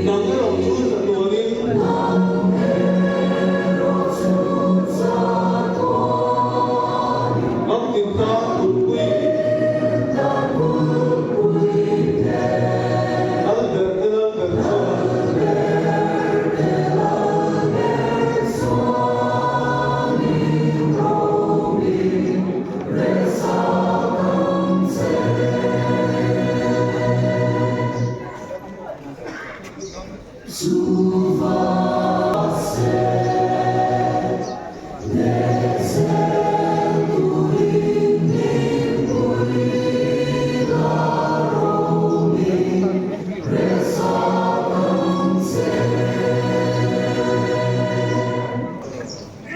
Nang erawh chu chatuanin. Ram tin tan kulhpui. Lalber te Lalber chuan.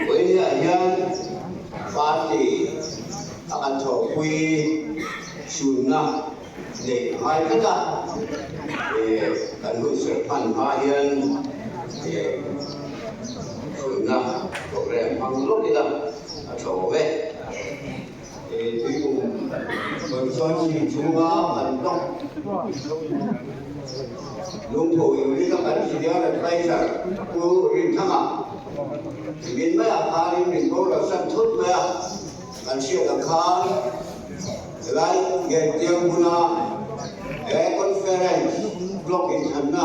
Vawinia hian party a kan thawhpui chhunna neih a ngai tlat a, kan hun serh hman hma hian chhunna program hmang lawk ila a tha awm e. Tuikum constituency chhunga kan block Lungtho unit a kan senior adviser Pu Rinthanga min maiah khanin min boral san thut mai a, kan hriat ang khan helai Ngentiang hmuna he conference block inthanna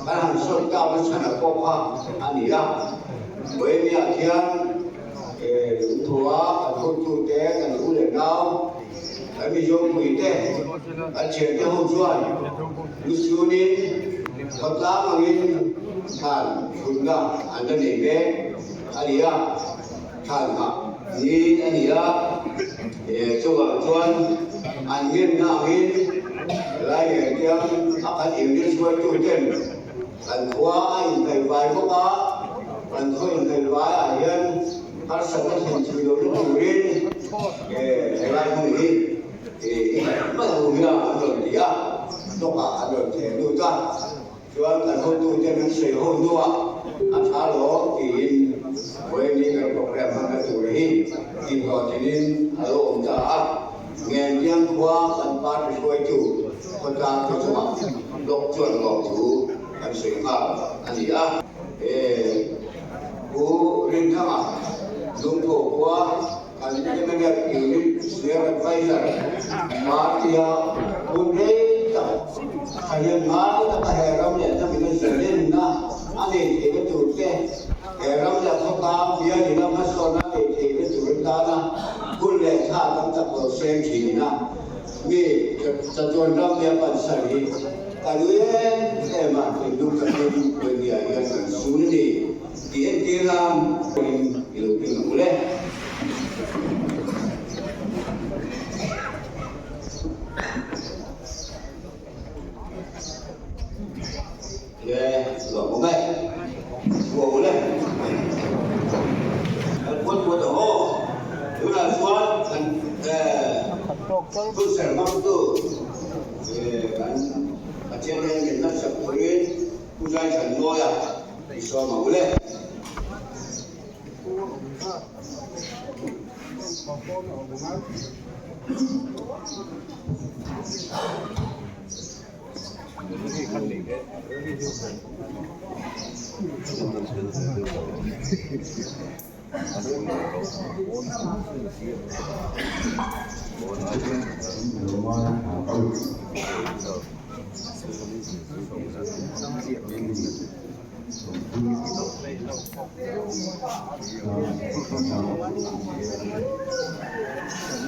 kan han sawn takna chhan a pawh kha a ni a, Bohemia khian Lungthawa kan hotute, kan u leh nau, kan Mizopuite, kan thiante ho chuan lusunin khawtlang angin thlan thutna an la nei mek a ni a, thlan nghah ni a ni a, chuvang chuan an ngenna angin helai ngentiang a kan inrinhruaituten Kan khua a inhnaihvai bawk a, kan khaw inhnaihvaiah hian harsatna thlen thui lo na turin helai hmun hi i hman ho hian an rawn ti a, tawkah an rawn theh lut a, chuan kan hotute min sawi ho hnuah a tha lo tiin vawiin kan program hmanna tur hi tihhlawhtlinin a lo awm ta a. Ngentiang khua kan party hruaitu khawtlang te chungah blog chuan lawmthu kan sawi nghal a ni a. He Pu Rinthanga Lungtho khua kan mnf Unit Senior Adviser party-a hun rei tak thahnem ngai taka he ram leh hnam in a zalenna a nei theihna tur te, He ram leh khawtlang bialin a hmasawn a neih theihna tur atana hun leh thla tam tak lo seng thin a, mi chatuan ram leh pansar hi ka lu em em a, thinlung takin Puania hian kan sun a ni tih entir nan pawhin i lo ding ang le. Le lawm awm e, chhuah u le. Kan puat puat ang aw. Tunah chuan kan hunserh hmangtu kan Pathian hian min hlansak turin Pu Zaithanmawia i sawm ang u le.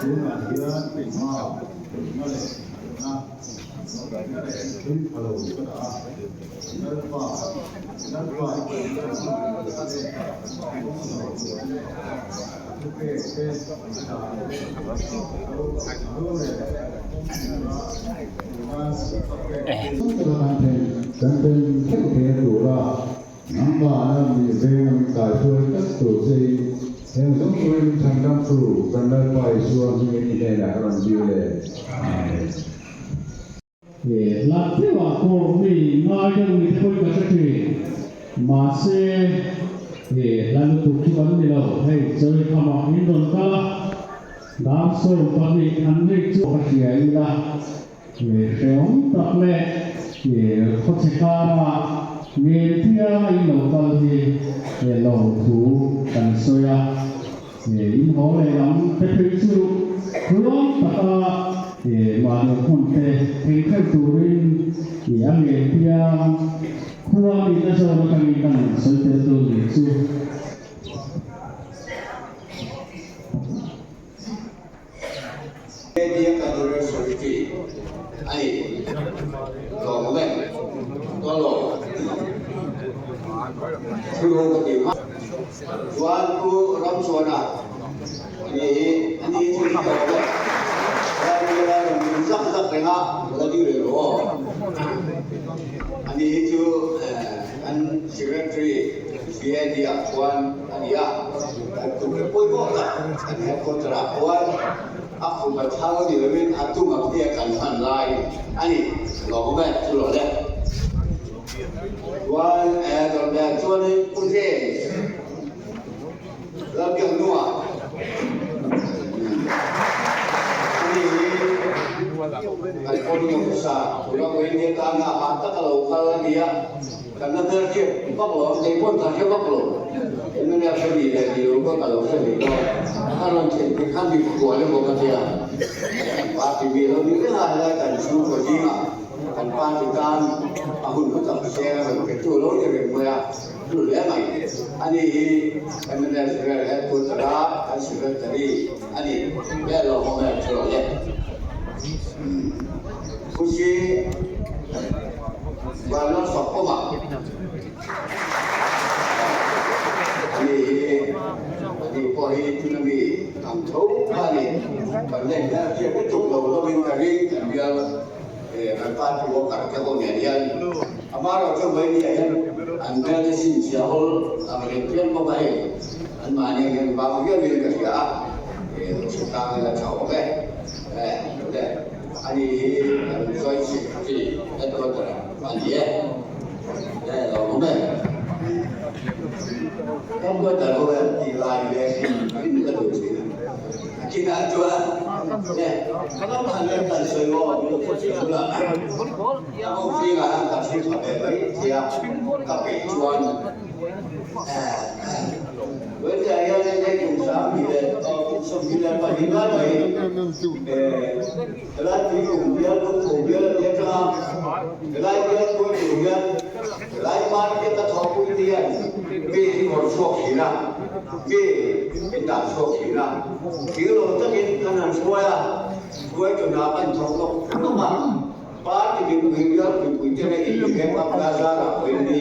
Tunah hian engmah theihna leh thatna thil tha lo ka dah a, Lalpa, Lalpa i thupek te, a dan te, a rorel te kawngkhara tuna ka pek che. Kan then theuh thei a tura nangmahna mi veng a min kaihruai tlat tur chein heng zawng zawngin min chhan dam tu kan Lalpa Isua hmingin i hnenah ka rawn dil e. Amen. Hlat deuhah pawh mi ngai deuh ni te pawhin ka hre thin. Mahse, hla lutuk chu kan ni lo. Hei, chawi khamah min rawn kal a, dar 12 an rik chu ka hria ila, hrehawm tak leh khawchhe kara ngentia in lo kal hi lawmthu kan sawi a. In haw leh lam te phei chu tluang taka mahni hmun te thengtheuh turin a ngen piang khua nihna zawn atangin kan sawi tel dawn nih chu. Media Cultural Society a ni. Lawm awm e. Tuan lo. Thu ka ti hma. Chuan Pu Ramchuana a ni hi a ni chu hi awm e. Helai biala rawn ding zak zak reng a, la ding reng rawh aw. A ni hi chu an Secretary BAD ah chuan a ni a, kan tum leh pawimawh tak kan headquarter ah khuan a khum a thlang ni lovin a tum a phei a kan hman lai a ni lawm awm e chu lo le. Chuan dawr leh chuanin Pu James Lalbiaknua a ni hi kan polling officer tuna Vawiin tana hah taka lo kal a ni a. Kan la hmel hriat vak lo ang, kei pawn ka hre vak lo. Mnf a ni leh ni lo pawh ka lo hre ve lo. Ka rawn theih phei khan mi khual emaw ka tia. Kan party mi lo ni reng a, helai kan chhungkaw zingah kan party tan a hun hlu tak seng a rawn pe tu lo ni reng mai a, hlu hle mai. Ani hi mnf vel headquarter a kan secretary a ni. Vel lo hawng em chu lo le. Khusi Vanlal fak awm a, ani hi ani pawh hi tuna mi ang tho kha a ni. Kan la inhmel hriat lutuk lo hlawmin ka ring kan bial kan party worker te ho nen hian amaherawhchu chu Vaini ah hian an hmel te chhinchhiah hawl ang reng pian bawk a hei anmahni ang hian vang viauin ka hria a, chhuk tang ila tha awm e. Ani hi kan joint secretary headquarter a ni e. Le lo awm e. Headquarter ho hian tih lai ve hrim hrim ka duh thin a. A kinah chuan le ram han lem kan sawi maw tunah a home fingah hian ka thil tha ve mai thei a, ka peih chuan Welfare hian hei kum 22 lai mai helai tui kum bial lungthu bial a ni atanga helai bial pui tur hian helai party ka thawhpui te hian mi in kawr chhuak thin a, mi in dah chhuak thin a, thil lo takin kan han hruai a, hruai tuna kan thawk lawk lawk a. Party mipui bial mipui te leh inhliam a Plaza ah Vawiini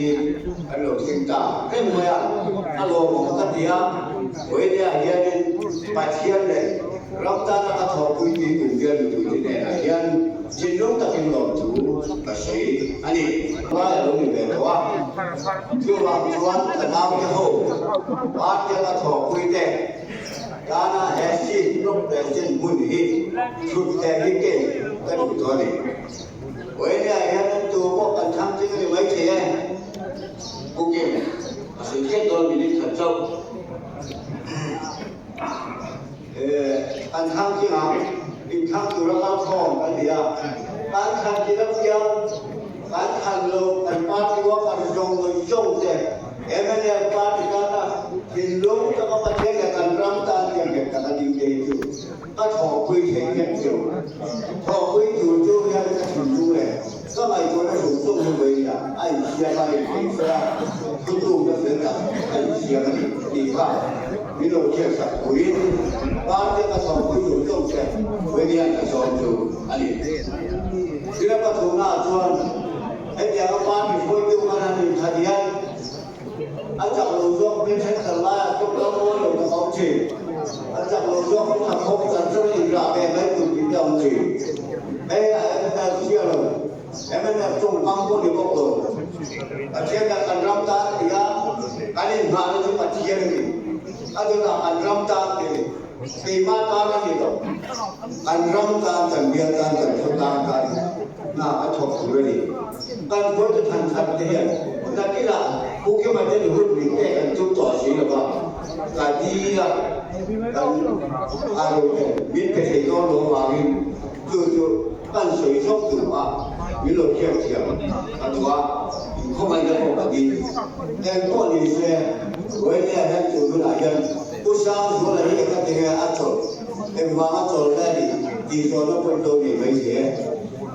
an lo thleng ta reng mai a, a lawmawm ka ti a, Vawiini ah hianin Pathian leh ram tana ka thawhpui tih kum bial mipui te hnenah hian thinlung takin lawmthu ka sawi a ni. Lai a lo ni ve tawh a, chuvang chuan ka naute ho party a ka thawhpui te Tana he seat block president hmun hi thut leh hi kei ka duh tawh a ni. Vawinia hian an tu pawh kan thlang tling a ni maithei e. Pu Kim, a sawi thleng dawn minute khat chauh. Kan thlang tling ang, inthlang tura kal khawm kan ni a. Kan thlan tling apiang, kan thlan lo, kan party worker zawng zawng te, Mnf party tana thinlung taka Pathian leh kan ram tan hian nghet taka ding te hi chu ka thawhpui thei vek chu. Thawhpui tur chu hian ka thinlung leh ka ngaihtuahna zung zung hi vawiin a insiam a inpeih fel a, thutlukna fel tak a insiam a ni tih kha min lo hriatsak turin party a ka thawhpui tur zawng che vawiin hian ka sawm chu a ni. Thil a pathumnaah chuan Hetianga party hruaitu khan an inthat hian a chak lo zawk hmel thenkhat laiah chuan ram mawi lo tak a awm thin. thin. Hei a mnf hria lo, mnf tawngkam pawh ni bawk lo. Pathian ah kan ram tan a ni a, kan inhnahna chu Pathian a ni. A dawtah kan ram tan a ni. Keimah tan a ni lo. Kan ram tan, kan bial tan, kan khawtlang tan hna a thawk tur a ni. Kan huaite than khat te hian nakinah Pu Kima ten hun min pek an tum tawh si lo va, ka dil a, kan aro ten min pe thei dawn lo avangin chu chu kan sawi zawk duh a, min lo hriat thiam ka duh a, inkhawngaihna pawh ka dil. Engpawh ni se, Ruailea hian tun hunah hian Pu Sangzuala hi eng a ti nge a chawlh, engvanga chawlh nge a nih tih zawhna pawh in lo nei mai thei e.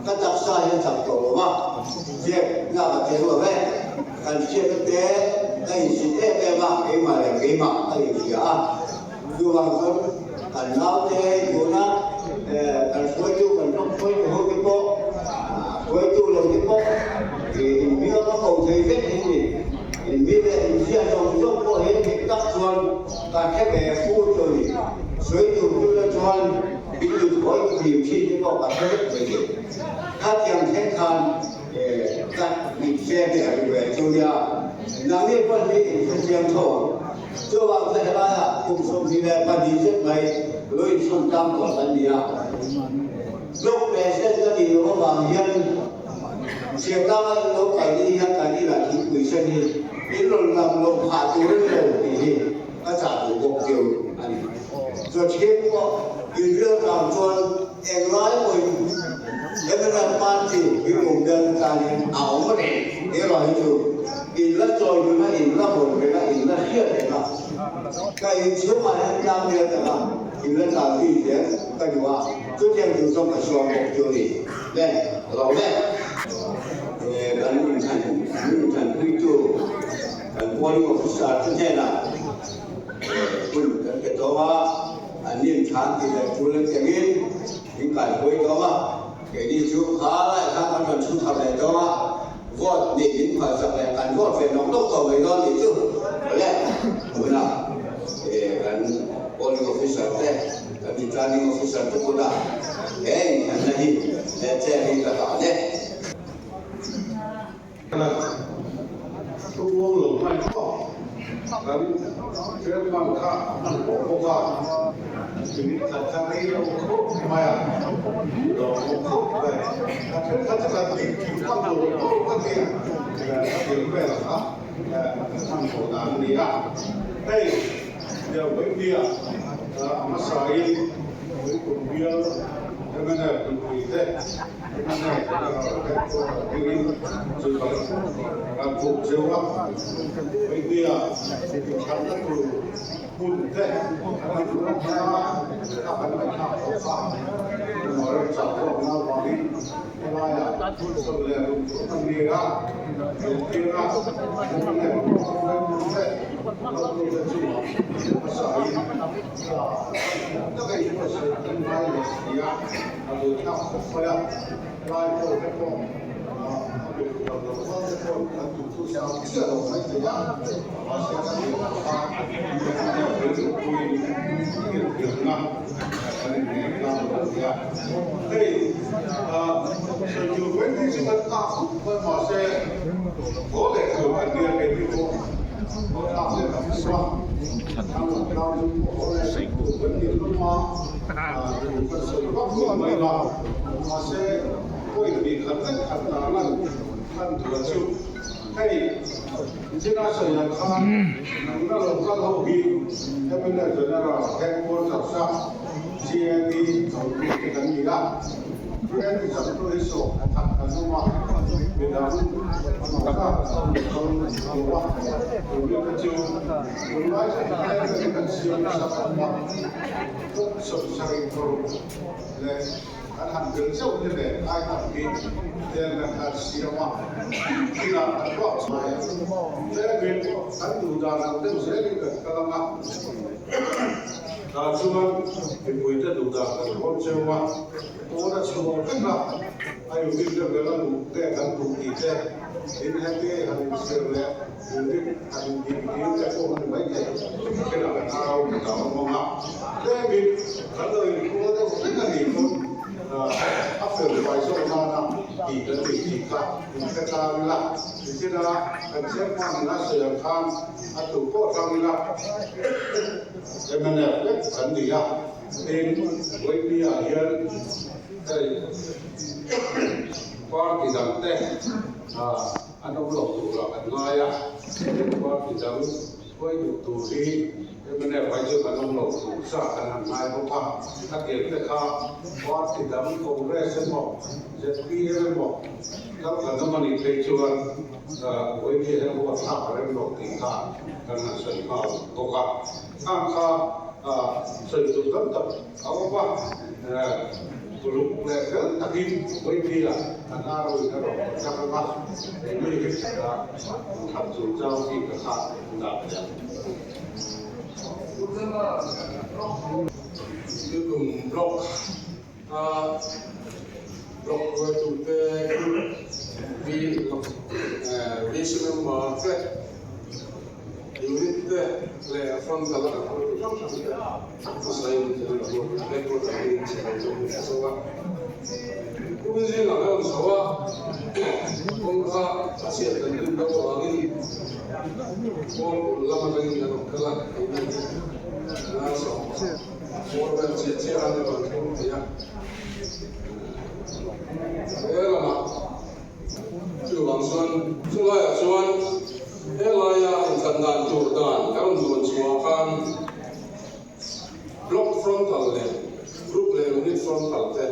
Ka taksa hian chak tawh lo va, ziak na ka cheng lo ve. Kan hriatna te ka insit em em a, keimah leh keimah ka inhria a. Chuvang chuan kan naute tuna kan hruaitu kan ram hruaitu ho te pawh, hruaitu lo te pawh inbiak a ko thei vek hi ni. Inmi leh inziah zawng zawng pawh hi dik tak chuan ka hre ve fur chu a ni. Sawi tur chu la chuan in lut hawi fim thin te pawh ka hre vek mai thei. Khatiang thleng khan ka inhre ve a ri ve chu nia. Nangni pawh hi inhrechiang tho ang. Chuvang chu helaiah kum 22 zet mai lo inchhawn tlang tawh kan ni a. Block President ka nih loh avang hian Siamtlanga in lo kal ni hian kan inah thingpui sen hi in rawn lam lo phah tur a ni lo tih hi ka chah duh bawk cheu a ni. Chawchhim pawh inrial tlang chuan englai pawhin Democrat Party hi kum deuh tanin a awm reng erawh hi chu in la chawi dun a, in la vawn reng a, in la hriat reng a, ka inchhungah hian tlang rial taka in la tlan zui zel ka duh a, chutiang tur chuan ka suam bawk chu a ni. Le, lo le. Kan inthlan, min inthlanpuitu kan polling officer te hnenah hun kan pe tawng a, an inthlan tih leh tul an kengin min kaihruai tawng a, keini chu kha laiah khan kan rawn chhu thar leh tawng a, vote nih min phalsak leh kan vote ve nawk nawk tawh mai dawn nih chu awle tunah kan polling officer te kan returning officer te bulah he inthlanna hi he chair hi ka dah le. Thu muang lo hman tawp kan chairman kha a hman tawh bawk a, minute khat kha rei lo khawp mai a, lo awm khawp mai. A thenkhat chu kan tih kim vak lo pawh ka ti a, ka tir vel kha ka hman tawh dan a ni a. Hei Delvaindia a hmasain Tuipui bial MNF mipuite A duhtlak khawp mai a, lai pawh te pawh a be duh lo lo rual te pawh kan duh thu sang chiah lo mai thei a, mahse kan duh ang kha kan duh puiin inhrilhna kan innei tlang lo a nia. Hei sawi tur mai ni chu kan nghak khawp mai mahse haw leh tur kan nia keini pawh haw thlak leh kan tum a, thlang lam tlang chu pawh haw leh tur kan nih hlawm a. Kan sawi vak vak mai lo, mahse point hnih khat lek khat tar lan kan duh a chu. Hei China sawiah khan nangna lo kal ho hi mla General Headquarters a GAD hotu te kan ni a, GAD changtu hi sawm khat kan awm a, midang an awm zat an kal lo a, tuni te chu tunlai chu tlem kan siam nasa khawp a. Kawng sawmsarih paruk leh an han tel zeuh te nen ai tam hi chairman khan siam a, thil ah kan ruak chhuah a, tlemin kan duh dan ang deuh zelin kan kal ang a, tah chuan mipuite duh dan kan rawn cheu a, pawn a chhuak vek a, a unit level a luh nge kan duh tih te, in heti han inchhir leh Unit han indik dil te pawh a ni maithei, thil a kan au kan au ang a, tlemin kan lo inkhua deuh hlek a nih pawn. A fel fai zawk nana tih kan nei tih kha inhre tlang ila, nichina kan chairman in a sawi ang khan a tu pawh tlang ila mnf vek kan ni a, tin Vawipi-ah hian hei party dang te an awm lo turah kan ngai a, party dang Huai duh tur hi mnf ai chuan kan awm lo tur sa kan han ngai bawk a, a tir te kha party dang Congress emaw zpm emaw kal kan awm a nih phei chuan Vawiin hian huat thlak a rem lo tih kha kan han sawi nghal bawk a, khang kha sawi tur tam tak a awm a. Uluk leh fel takin Vawiin kan arrow-in a rawn kawt tak ang a, keini hi khat chung chang bik a kha dah theih ang. Tutum block a block hruaitute group V VC member te unit te leh frontal a kan hruaitu hrang hrang te hmasain headquarter hi chhelo zawk in a zo a. Kumin zingah kan rawn chho a, kawngka a chhiat kan tum deuh avangin pawl kulh lam atangin kan rawn kal a, keini hi Nalsawm pawl vel chiah chiah a ni rawn thleng thei a. He lamah chuvang chuan chulaiah chuan helaia inthlan dan tur dan kan rawn duan chhuah khan Block frontal leh group leh unit frontal te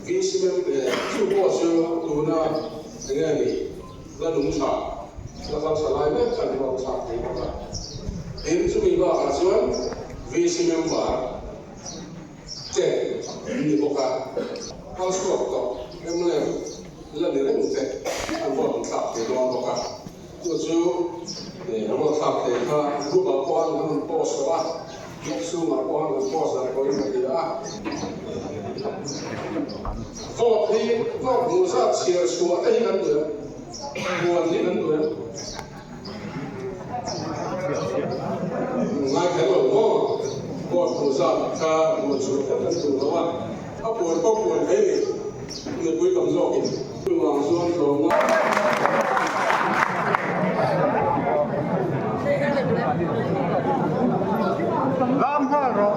VC member chu pawh chu tuna enge a nih la nung tha la kal tha lai mek khan ruak thlak thei bawk a. Tin, chumi bakah chuan VC member te an ni bawk a, kal chhuak tawh mla la ni reng te an ruak an thlak thei dawn bawk a. Chu chu ruak thlak thei kha group ah pawh an rawn post tawh a, group chhungah pawh an rawn post dan pawhin ka hria a. Vote hi vote hmuh zat chhiar chhuah te hi kan duh em? Puan hi kan duh em? Ngai kher lo maw? Vote hmuh zat kha puan chhuah kher kan duh lo a, a puan pawh puan thei ni mipui tam zawkin. Chuvang chuan tlawmna. Lam nghal rawh.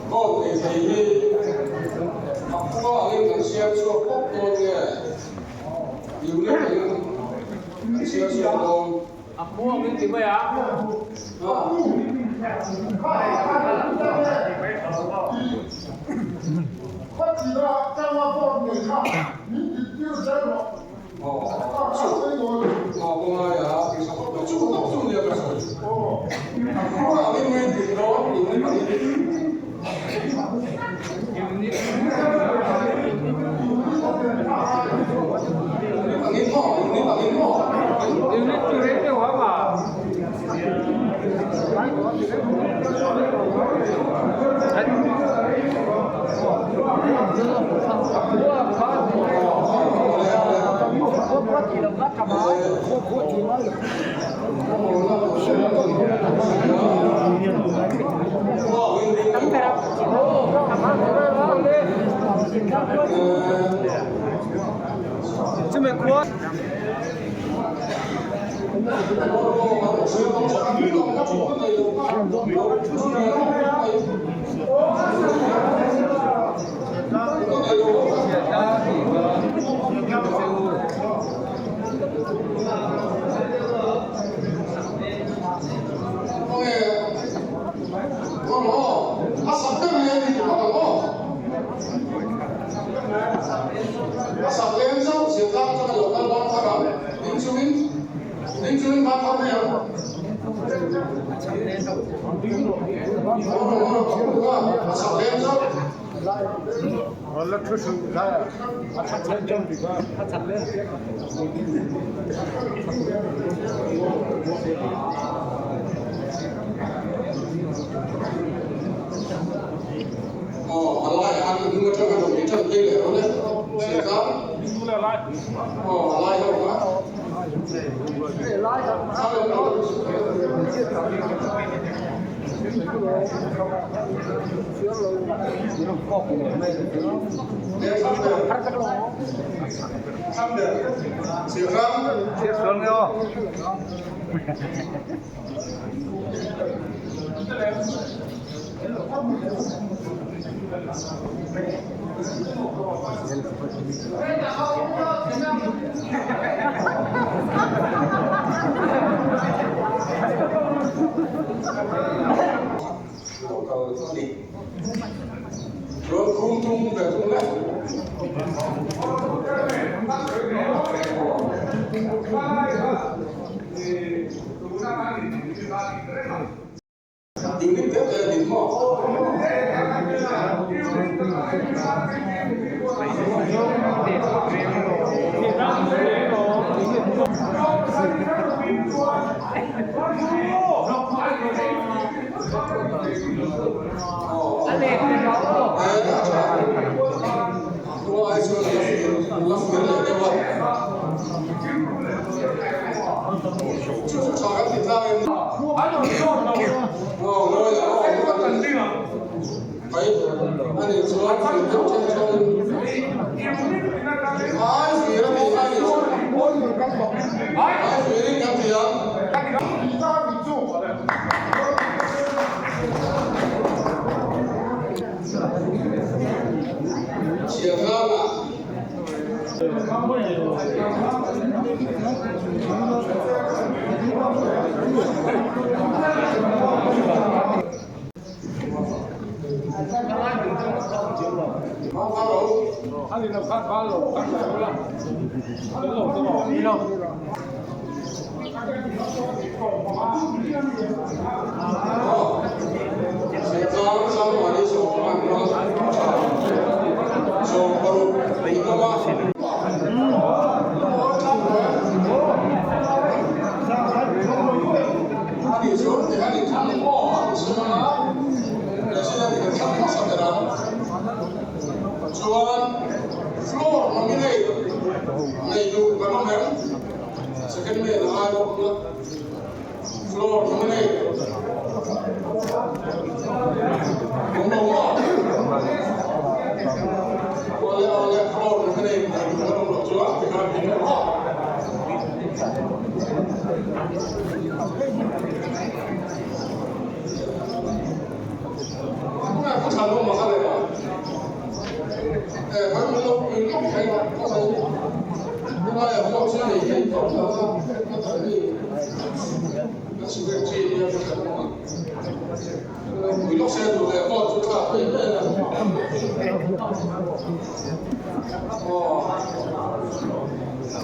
Vote nei thei hi a khua angin kan siam chhuak pawp dawn nge unit angin kan siam chhuak dawn? A khua angin ti mai a.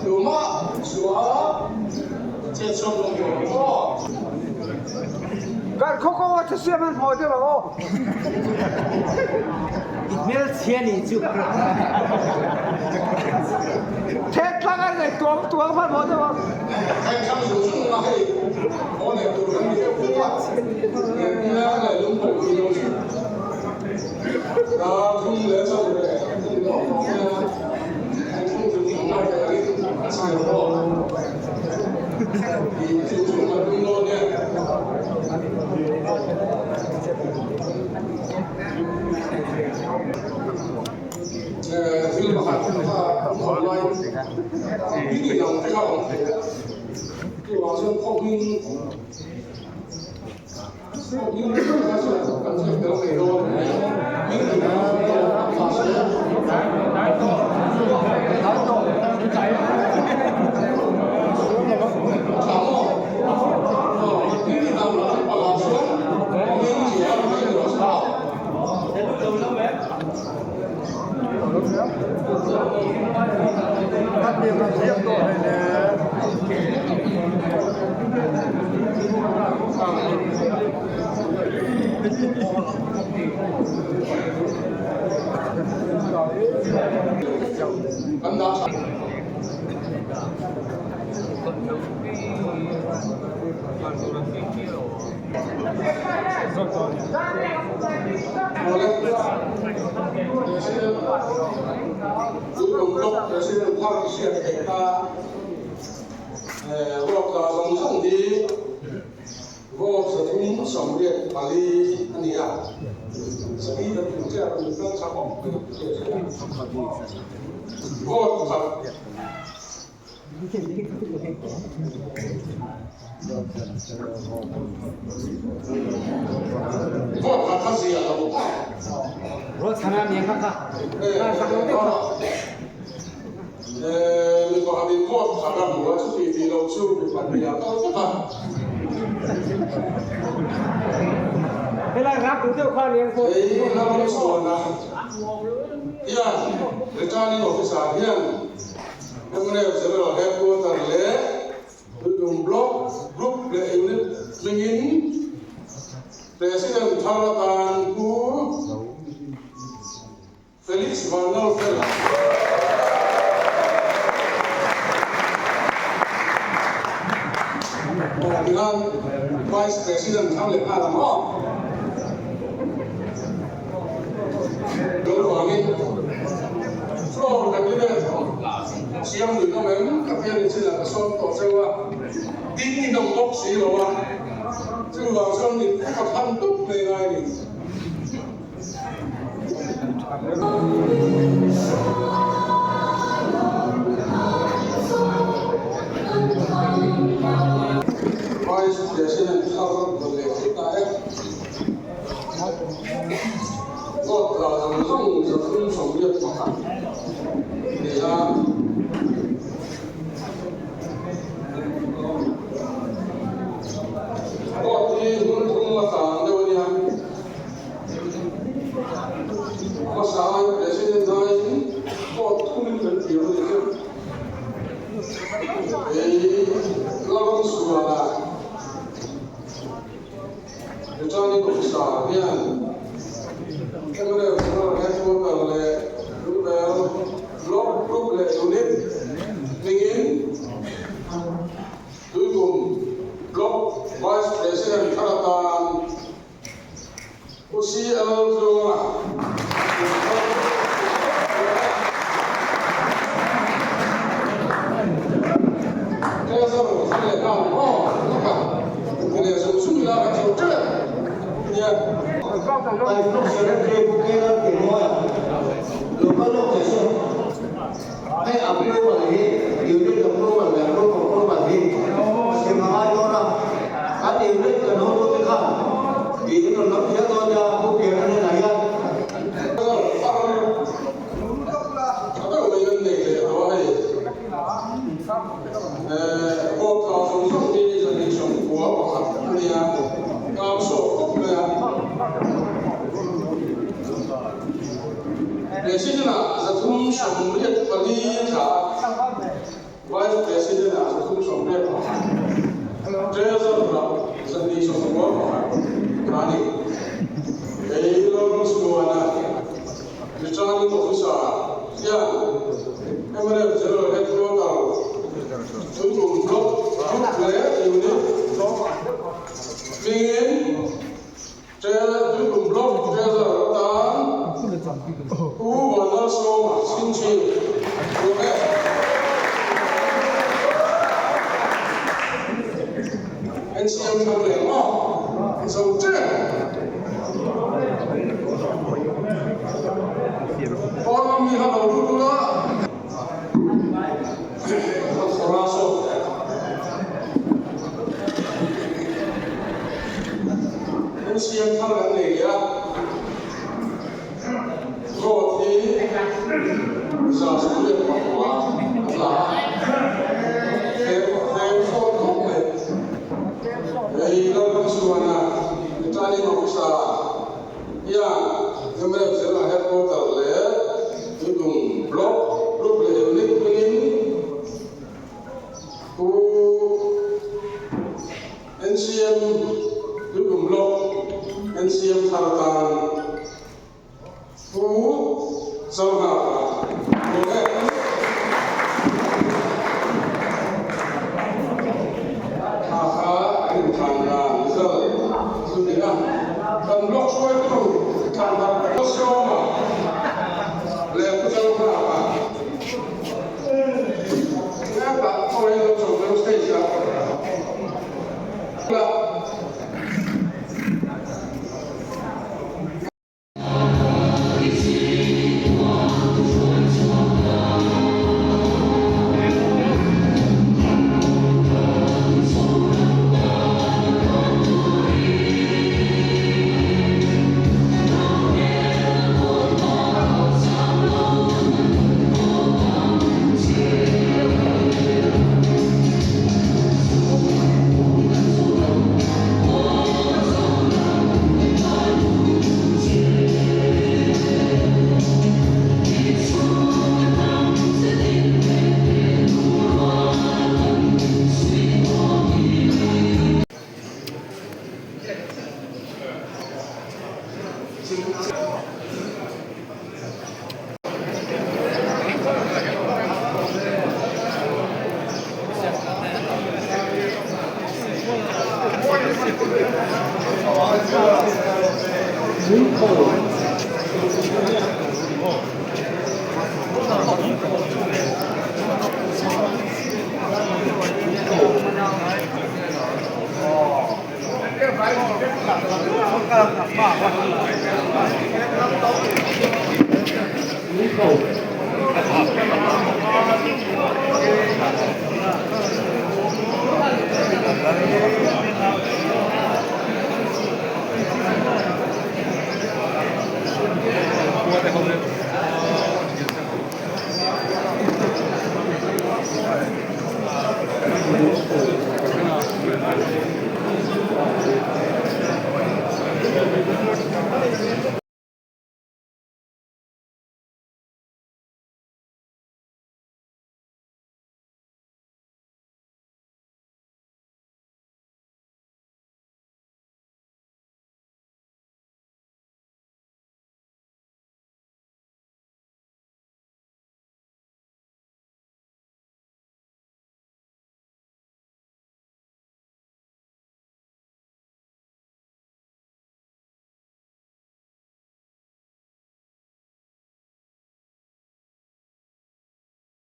Tumah chhuah a chet chhuak lo tur ang aw. Kan khaw kawng a thasiam an hmuh deuh ang aw. I hmelchhia nih chu. Thet tlang an ngaih tuang tuang hman hmuh deuh ang. Heng thlang zawng zawng a hei haw leh tur kan ni deuh vek a, nia leh lungpawh tih lo chu dar thum leh chauh leh thum leh awm awm nia heng thung zawng zawng a reh in a chhiar pawh tih chu chu kan tum dawn nia. Thil pakhat kha khawp laiin hming in ang te kha awm thei a, chuvang chuan khaw hming khaw hming kha chuan kan ziak tel thei dawn a ni a, hming in ang te kha tha maw? Hming in ang an palh ah chuan hming ziah mai ni rawh se aw. Kan dah tha. President thar hriat theih kha vote tla zawng zawng hi vote 384 a ni a, sadi kan hmu chiah a ni tlat chak awm vote khat. Vote khat kha zia lo ta. Mi pakhatin vote khat a hmu a, chuti tih loh chu mi pahnih ah kal vek a. Kei ram chhuana hian returning officer hian Mnf General Headquarter leh Tuitum Block, Group leh Unit hmingin President thar atan Pu Felix Vanlalfela Tihian Vice President thar leh nghal ang aw. Chuvangin floor candidate siam lui awm em ka pian in chinah ka sawm tawh cheu a, ding in awm bawk si lo a, chuvang chuan mit ka phan dup mai ngai ni. Vice President thar rawn leh thei ta e. Vote tla zawng zawng 381 ni a. Vote hi hun thum a tlan deuh a nia. A hmasa ai President aiin vote thumin kan thiam a ni chu. Kei Lalramsuana. Returning Officer hian mnf General Headquarter leh Lungbel Block Group leh Unit hmingin Tuikum Block Vice President thar atan Pu CL Tluanga Treasurer thar leh nghal maw lawk a, ti leh zung zung ila kan zo tep nia. Ai Block Secretary Pu Kelan Kemuaia local lawk thei se hei approval hi unit approval leh group approval hi sem a ngai dawn a, kan unit kan hotute khan tiin rawn lam zel dawn nia Pu Piana hnenah hian. Vice President ah 331, Treasurer ah 291 kha a ni. Kei Lalramsuana, Returning Officer hian mnf General Headquarter Tuikum Block Group leh Unit hmingin Tuikum Block Treasurer atan Pu Vanlalsawma chhinchhin tur e. NCM thar leh maw? Zo ṭep! Pawn mi kha lo lut ula, ka khawrh a sawt teh. NCM thar kan nei leh a, vote hi 119 a tla a, tlem sawt khawp mai. Hei Lalramsuana Returning Officer hian mnf General Headquarter leh Tuitum Block Group leh Unit hmingin Pu NCM Tuitum Block NCM thar atan Pu Zalnghaka Lawng e. Thla kha an inthlan dan result chu ni a, kan block hruaitu thlan khat Pu Sawma leh Pu Zalnghaka hetah khawiah lo chho deuh stage ah la.